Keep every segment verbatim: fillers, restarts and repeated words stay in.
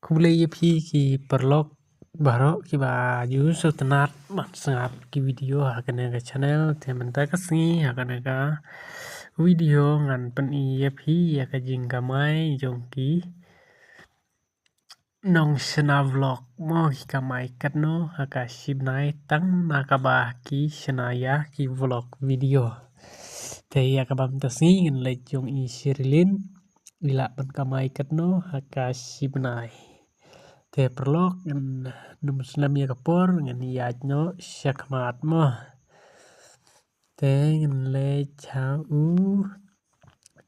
Khublei ïa phi ki paralok baroh kiba ju sngewtynnat ban sngap ki video ha kane ka channel. Te mynta ka sngi ha kane ka video ngan pyni ïa phi ïa ka jingkamai jong ki nongshna vlog mo, ki kamai katno ha ka shi bnai tang na kaba ki shna ïa ki vlog video. Te ïa kaba mynta sngi ngan leit jong i Sherilyn i lah ban kamai katno ha ka shi bnai. Te paralok, ngam sngap ïa ka por, ngan ïaid noh shakhmat mo. Te ngan leit ha u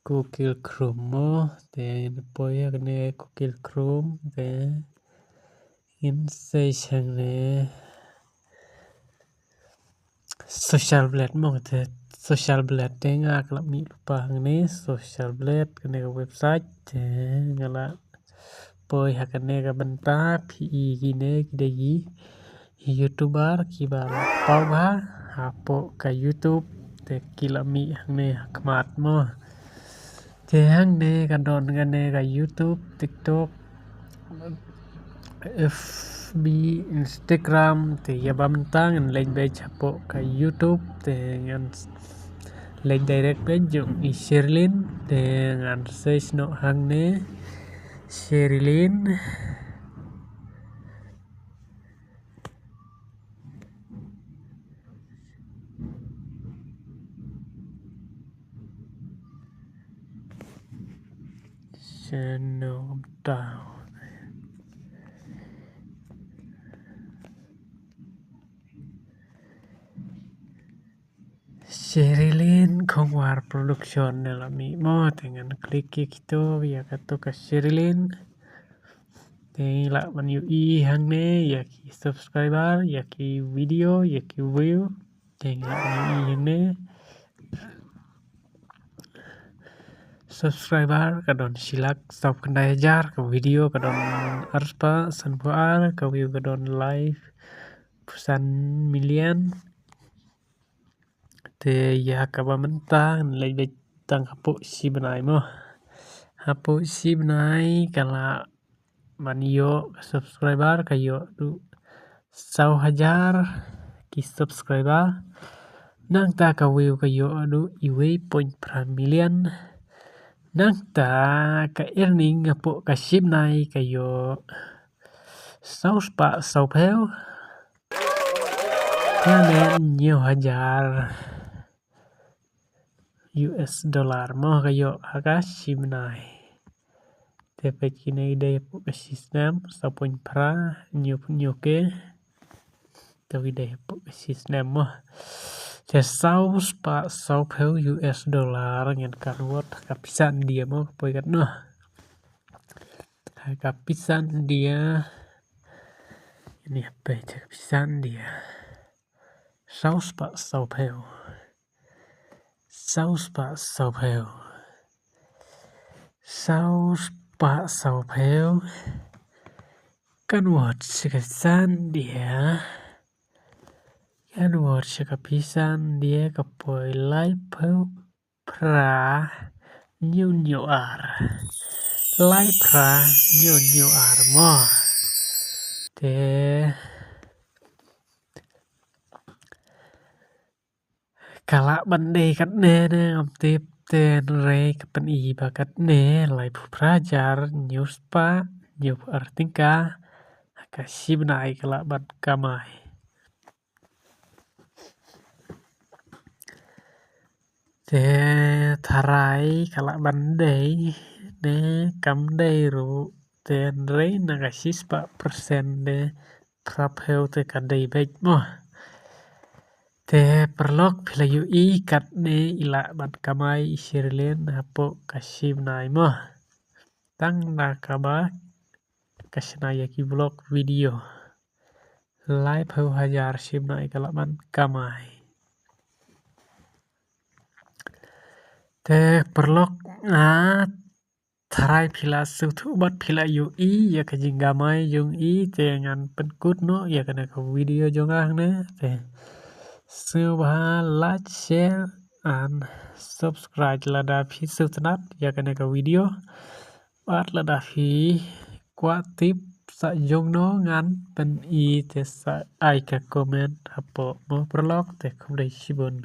Google Chrome mo. Te ngan poi ha kane Google Chrome. Te ngan search hangne Social Blade mo. Te Social Blade te nga ka la mih lypa hangne Social Blade, kane ka website. Te nga la poi ha kane ka bynta, phi i kine ki dei ki YouTuber kiba la paw bha hapoh ka YouTube. Te ki la mih hangne ha khmat mo. Te hangne ka don kane ka YouTube, TikTok, F B, Instagram. Te ïa ba mynta ngan leit beit hapoh ka YouTube. Te ngan leit direct beit jong i Sherilyn. Te ngan search noh hangne Sherilyn. Channel down. Sherilyn Khongwar Production ne la mih mo. Te ngan click ïa kito, ïa kato ka Sherilyn. Te lah ban ïohi hangne ïa ki subscriber, ïa ki video, ïa ki view. Te lah ban ïohi hangne. Subscriber ka don shi lak saw khyndai hajar, ka video ka don arspah sanphew ar, ka view ka don laiphew san million. Te ïa kaba mynta ngan leit beit tang hapoh shi bnai mo. Hapoh shi bnai ka lah ban ïoh ka subscriber, ka ïoh duh saw hajar ki subscriber. Nangta ka view ka ïoh duh iwei point phra million. Nangta ka earning hapoh ka shi bnai ka ïoh saw spah saw phew. Ka ne hynñiew hajar U S dollar mo ka ïoh ha ka shi bnai. Te peit kine ki dei hapoh ka shi snem, saw point phra, hynñiew, hynñiew K. Te ki dei hapoh ka shi snem mo. Te saw spah saw phew U S dollar ngan convert ha ka pisa India mo, ka poi katno. Ha ka pisa India. Ini peit ha ka pisa India. Saw spah saw phew. Saw spah saw phew. Saw spah saw phew. Convert sha ka pisa India. Convert sha ka pisa India ka poi laiphew phra hynñiew hynñiew ar. Laiphew phra hynñiew hynñiew ar mo. Te ka lah ban dei katne ne ngam tip, te hynrei ka pyni ba katne laiphew phra hajar hynñiew spah hynñiew phew ar tyngka ha ka shi bnai ka lah ban kamai. Te tharai ka lah ban dei ne kam dei ruh, te hynrei na ka shi spah percent ne phra phew te ka dei beit mo. Te paralok, phi la ïohi katne i lah ban kamai i Sherilyn hapoh ka shi bnai mo. Tang na kaba ka shna ïa ki vlog video. Laiphew hajar shi bnai ka lah ban kamai. Te paralok, a, tharai phi la sngewthuh bad phi la ïohi ïa ka jingkamai jong i, te ngan pynkut noh ïa kane ka video jong nga hangne. Te sngewbha like, share and subscribe lada phi sngewtynnat ïa kane ka video. Bad lada phi kwah tip Sa ïoh noh ngan pyni te sa ai ka comment hapoh mo paralok te khublei shibun.